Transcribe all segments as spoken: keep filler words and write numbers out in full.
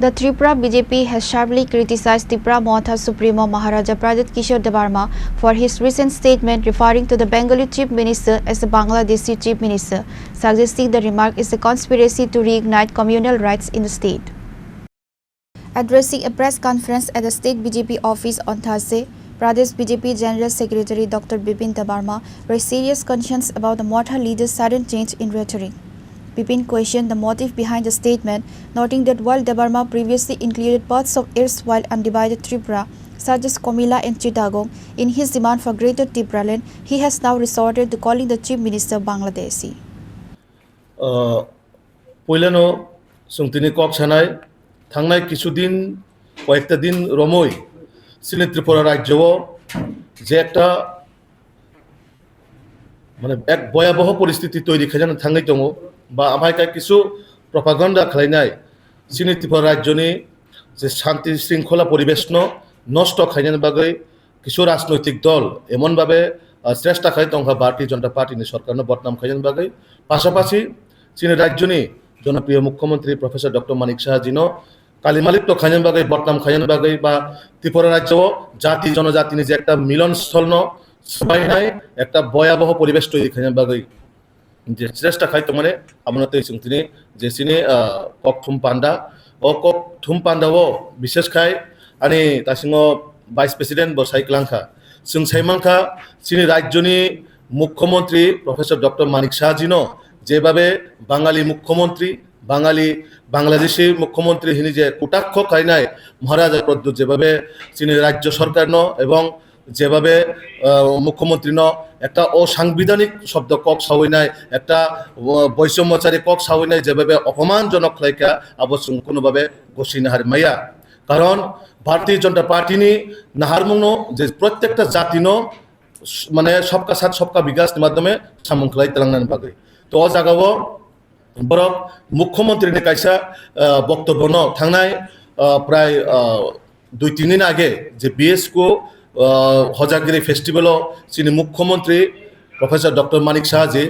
The Tripura B J P has sharply criticized Tipra Motha Supremo Maharaja Pradyut Kishore Debbarma for his recent statement referring to the Bengali Chief Minister as a Bangladeshi Chief Minister, suggesting the remark is a conspiracy to reignite communal rights in the state. Addressing a press conference at the state B J P office on Thursday, Pradesh B J P General Secretary Doctor Bipin Debbarma raised serious concerns about the Motha leader's sudden change in rhetoric. Bipin questioned the motive behind the statement, noting that while Debbarma previously included parts of erstwhile undivided Tripura, such as Komila and Chittagong, in his demand for Greater Tipraland, he has now resorted to calling the Chief Minister Bangladeshi. Uh, Puilano chwng tini kok sanai, thangnai kisu din, koyekta din romwi chini Tripura rajyo o je ekta, mane, ek boyaboho poristiti toiri khaijana thangwi tongo, ba amhai kai kisu propaganda khlainai chini Tripura rajyoni je shanti shringkhola poribeshno nosto khainani bagwi kisu rajnoitik dol emon babe, ah, chesta khai tongkha Bharatiya Janata Party ni sorkarno bodnam khainani bagwi. Pasapasi chini rajyoni jonopriyo mukhyamantri Professor Doctor Manik Saha jino kalimalipto khainani bagwi, bodnam khainani bagwi ba Tripura rajyo o jati jonojatini je ekta milon stholno swbainai ekta boyaboho poribesh toiri khainani bagwi je chesta khai tongmani, abono tei chwng tini je chini, ah, kokthum panda, o kokthum panda o bishesh khai ani tasingo Vice President bo sai kwlangkha. Chwng sai mankha chini rajyoni mukhyamantri Professor Doctor Manik Saha jino jebabe Bangali mukhyamantri, Bangali, Bangladeshi mukhyamantri hini je kutakho khainai Maharaja Pradyut jebabe chini rajyo sorkarno ebong jebabe, ah, mukhyamantri no ekta osangbidanik shobdo kok sawi nai, ekta, ah, boisommachari kok sawi nai, jebabe opomanjonok khlai kha, abo chwng kuno babe gosini hari maya. Karon Bharatiya Janata Party ni naharmung no je prottekta jati no s-, mane sabka sath sabka bikas ni madhyome samung khlai tlangnani bagwi. To o jaga o borok mukhyamantri ni kaisa, ah, boktobyo no thangnai, ah, prai, ah, dui tin din age je B S K, ah, Hojagiri festival o chini mukhyamantri Professor Doctor Manik Saha ji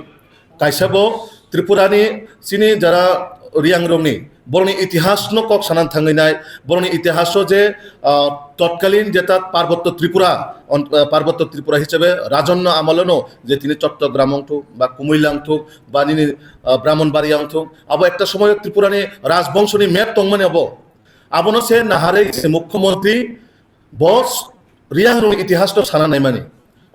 kaisa bo Tripura ni chini jara Riang rokni borokni itihas no kok sanan thangwi nai, borokni itihas o je, ah, totkalin jeta Parbotto Tripura, on-, ah, Parbotto Tripura hisabe Rajanno amolo no je tini Chottogram wngthok ba Kumilang wngthok ba nini, ah, Brahmanbaria wngthok, abo ekta somoyo Tripura ni rajbongso ni map tongmani abo. Abono se naharwi se mukhyamantri bo Riang rokni itihas no sana naimani.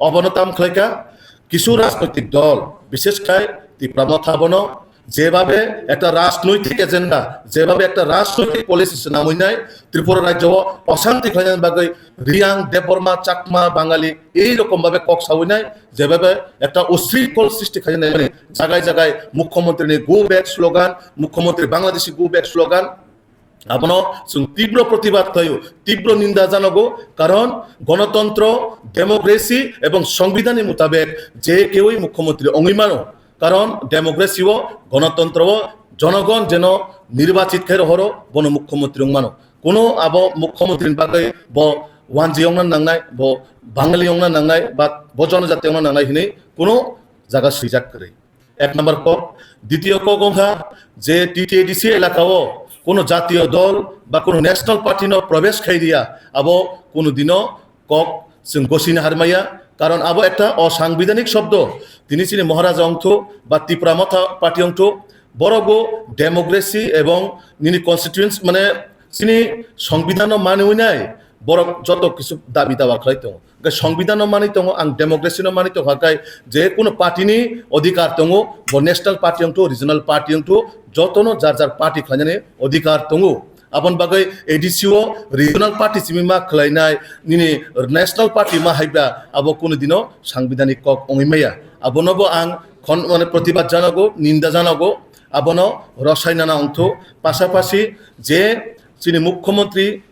Obono tam khlai kha kisu rajnoitik dol, bishesh khai Tipra Motha bono jebabe ekta rajnoitik agenda, jebabe ekta rajnoitik policy swnamwi nai Tripura rajyo o oshanti khlainani bagwi Riang, Debbarma, Chakma, Bangali ei rokom babe kok sawi nai, jebabe ekta ushrinkhol srishti khainani jagai jagai mukhyamantri ni go back slogan, mukhyamantri Bangladeshi go back slogan, abono chwng tibro protibad khlaio, tibro ninda janogo, karon gonotontro, democracy ebong songbidhanni mutabek je keui mukhyamantri wngwi mano, karon democracy o, gonotontro o jonogon jeno nirbachit khai rohoro bono mukhyamantri wng mano. Kuno abo mukhyamantri ni bagwi bo wanji wngna nangnai, bo Bangali wngna nangnai, ba bo jonojati wngna nangnai hinwi kuno jaga swijak kwrwi. Ek number kok. Ditiyo kok wngkha je T T A D C elaka o kuno jatiyo dol ba kuno national party no probesh khai riya, abo kuno dino kok chwng gosini harmaya, karon abo ekta osangbidanik shobdo. Tini chini Maharaja wngthu ba Tipra Motha party wngthu, borok bo democracy ebong nini constituents, mane chini songbidhan no manwi nai borok joto kisu dabi dawa khlai tongo. Hwnkhe songbidhan no manwi tongo, ang democracy no manwi tongkha, hwnkhe je kuno party ni odhikar tongo, bo national party wngthu, regional party wngthu, jotono jar jar party khlainani odhikar tongo. Aboni bagwi A D C o regional party simi ma khlainai, nini national party ma haiba, abo kuno dino sangbidhanik kok wngwi maya. Abono bo ang khon-, mane, protibad janago, ninda janago, abono rwsai nana wngthu. Pasapasi je chini mukhyamantri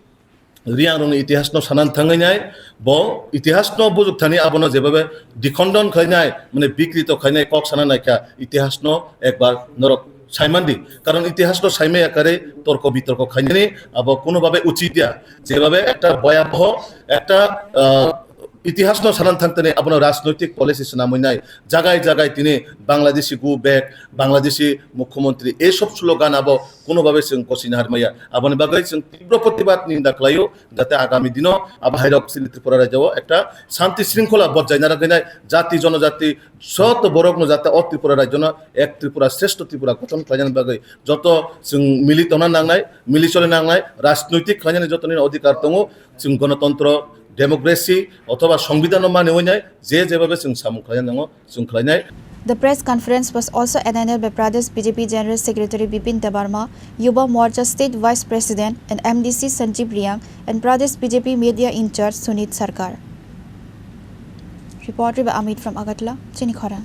Riang rokni itihas no sanan thangwi nai, bo itihas no bujuk thani abono jebabe dikhondon khlainai, mane, bikrito khlainai kok sana naikha, itihas no ekbar norok saimandi. Karon itihas no saimaya kare torko bitorko khainani abo kuno babe uchit ya. Jebabe ekta boyaboho, ekta, ah, Itihasno sanan thangtani abono rajnoitik policy swnamwi nai, jagai jagai tini Bangladeshi go back, Bangladeshi mukhyamantri, ei sob slogan abo kuno babe chwng gosina harmaya. Aboni bagwi chwng tibro protibad ninda khlaio, jate agami dino abo hairok chini Tripura rajyo ekta shanti shringkhola bojai narwgwi nai, jati jonojati sot borokno jate o Tripura rajyono ek Tripura, shreshto Tripura gothon khlainani bagwi joto chwng mili tongna nangnai, mili choli nangnai, rajnoitik khlainani joto nini odhikar tongo, chwng gonotontro, democracy othoba songbidhanno maniwi nai, je jebabe chwng samung khlaina nango, chwng khlainai. The press conference was also attended by Pradesh B J P General Secretary Bipin Debbarma, Yuba Morcha State Vice President and M D C Sanjeev Reang, and Pradesh B J P Media in-charge Sunit Sarkar. Reported by Amit from Agartala, Chini Khorang.